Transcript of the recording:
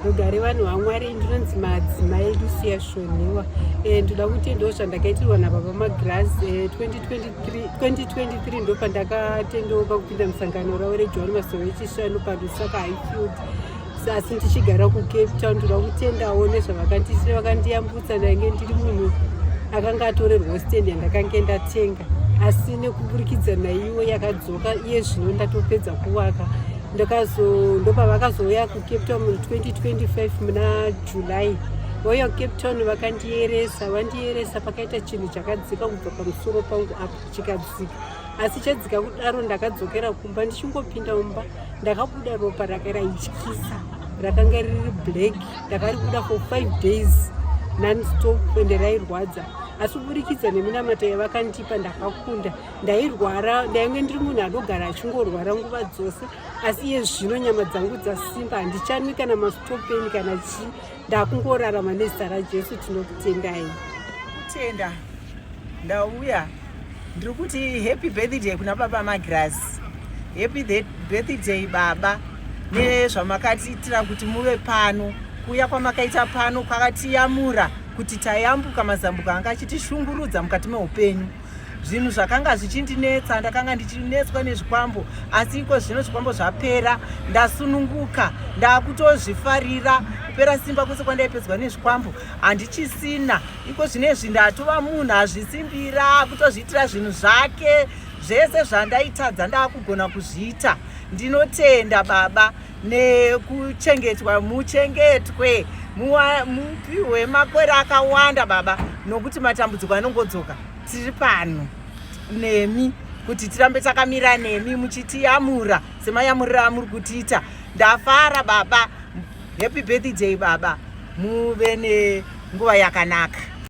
Rugare vanhu vaMwari, ndinonzi Madzimai Lucia Shoniwa. Ndoda kutendawo zvandakaitirwa nababa Magirazi. 2023 ndopandakatendeuka kupinda musangano ravo reJohn Masowe Chishanu paLusaka Highfield, asi ndichigara kuCape Town. Ndoda kutendawo nezvavakandiitira, vakandiyambutsa. Ndainge ndiri munhu akanga atorerwa stand yandakange ndatenga, asi nekuburikidza naiwo yakadzoka. Iye zvino ndatopedza kuvaka. Ndopavakazouya kuCape Town mu 2025 muna July. Vauya kuCape Town vakandiyeresa. Vandiyeresa, pakaita chinhu chakadzika kubva pamusoro pangu apo, chikadzika. Asi chadzika kudaro, ndakadzokera kumba. Ndichingopinda mumba, ndakabuda ropa rake raityisa, rakanga riri black. Ndakaribuda for 5 days nonstop, ende rairwadza. Asi kuburikidza neminamato yavakandipa, ndakakunda. Ndairwara, ndainge ndiri munhu anogara achingorwara nguva dzose, asi iye zvino nyama dzangu dzasimba. Handichanwi kana mastopeni kana chii, ndakungorarama nezita raJesu. Tinokutendai. Kutenda, ndauya ndiri kuti happy birthday kuna Baba Magirazi. Happy birthday, baba, nezvamakatiitira kuti muve pano. Kuuya kwamakaita pano kwakatiyamura kuti tayambuka mazambuko anga achitishungurudza mukati meupenyu. Zvinhu zvakanga zvichindinetsa, ndakanga ndichinetswa nezvikwambo, asi iko zvino zvikwambo zvapera, ndasununguka, ndakutozvifarira. Kupera simba kwese kwandaipedzwa nezvikwambo handichisina iko zvinezvi. Ndatova munhu azvisimbira, kutozviitira zvinhu zvake zvese. Zvandaitadza ndaakugona kuzviita. Ndinotenda baba nekuchengetwa. Muchengetwe, mupiwe makore akawanda, baba, nokuti matambudziko anongodzoka. Tiri pano nemi kuti tirambe takamira nemi, muchitiyamura semayamuriro amuri kutiita. Ndafara, baba. Happy birthday, baba. Muve nenguva yakanaka.